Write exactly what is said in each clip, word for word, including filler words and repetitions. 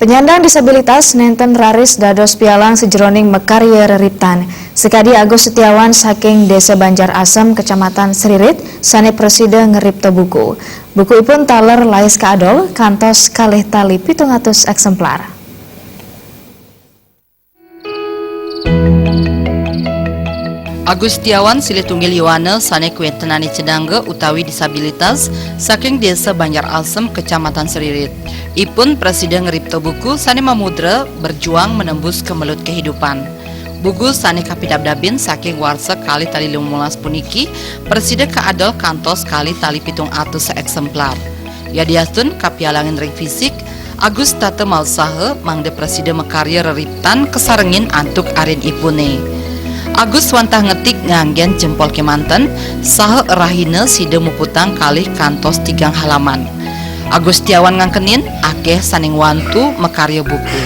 Penyandang disabilitas nenten raris dados pialang sajeroning makarya reriptan. Sekadi Agus Setiawan saking Desa Banjar Asem, Kecamatan Seririt, sane prasida ngripta buku. Bukuipun taler lais kaadol kantos kalih tali pitung atus eksemplar. Agus Setiawan silih tunggil yowana sane kawentenane cedangga utawi disabilitas saking Desa Banjar Asem, Kecamatan Seririt. Ipun prasida ngripta buku sane mamudra Berjuang Menembus Kemelut Kehidupan. Buku sane kapidabdabin saking warsa kalih tali limolas puniki prasida kaadol kantos kalih tali pitung atus eksemplar. Yadiastun kapialangin ring fisik, Agus tata mausaha mangda prasida makarya reriptan kasarengin antuk arinipune. Agus wantah ngetik nganggen jempol kemanten, saha rahina sida muputang kalih kantos tigang halaman. Agus Setiawan ngangkenin akeh sane ngwantu makarya buku.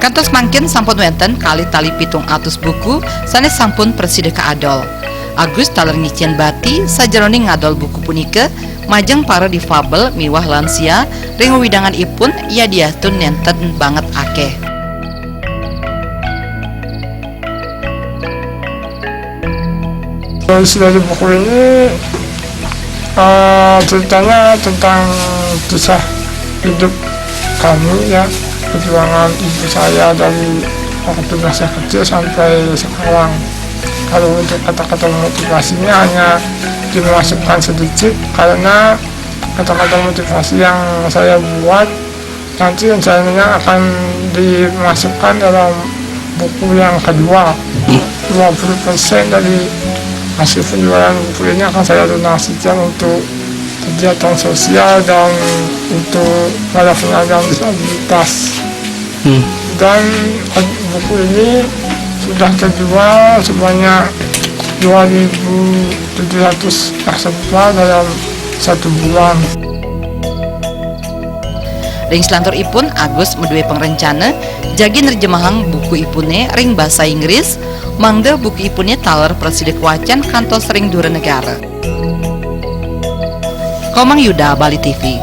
Kantos mangkin sampun wenten kalih tali pitung atus buku sane sampun prasida kaadol. Agus taler ngicen bati sajeroning ngadol buku punika majeng para difabel miwah lansia ring wewidanganipun yadiastun nenten banget akeh. Terus dari buku ini, eh, ceritanya tentang kisah hidup kami, ya, perjuangan ibu saya dari waktu masih kecil sampai sekarang. Kalau untuk kata-kata motivasinya hanya dimasukkan sedikit, karena kata-kata motivasi yang saya buat nanti rencananya akan dimasukkan dalam buku yang kedua. Dua puluh persen dari hasil penjualan buku ini akan saya donasikan untuk kegiatan sosial dan untuk para penyandang disabilitas. Hmm. Dan buku ini sudah terjual sebanyak dua ribu tujuh ratus eksemplar dalam satu bulan. Ring selanturipun, Agus madue pangrencana jagi nerjemahang bukuipune ring basa Inggris, mangda bukuipune taler prasida kawacan kantos ring dura negara. Komang Yuda, Bali T V.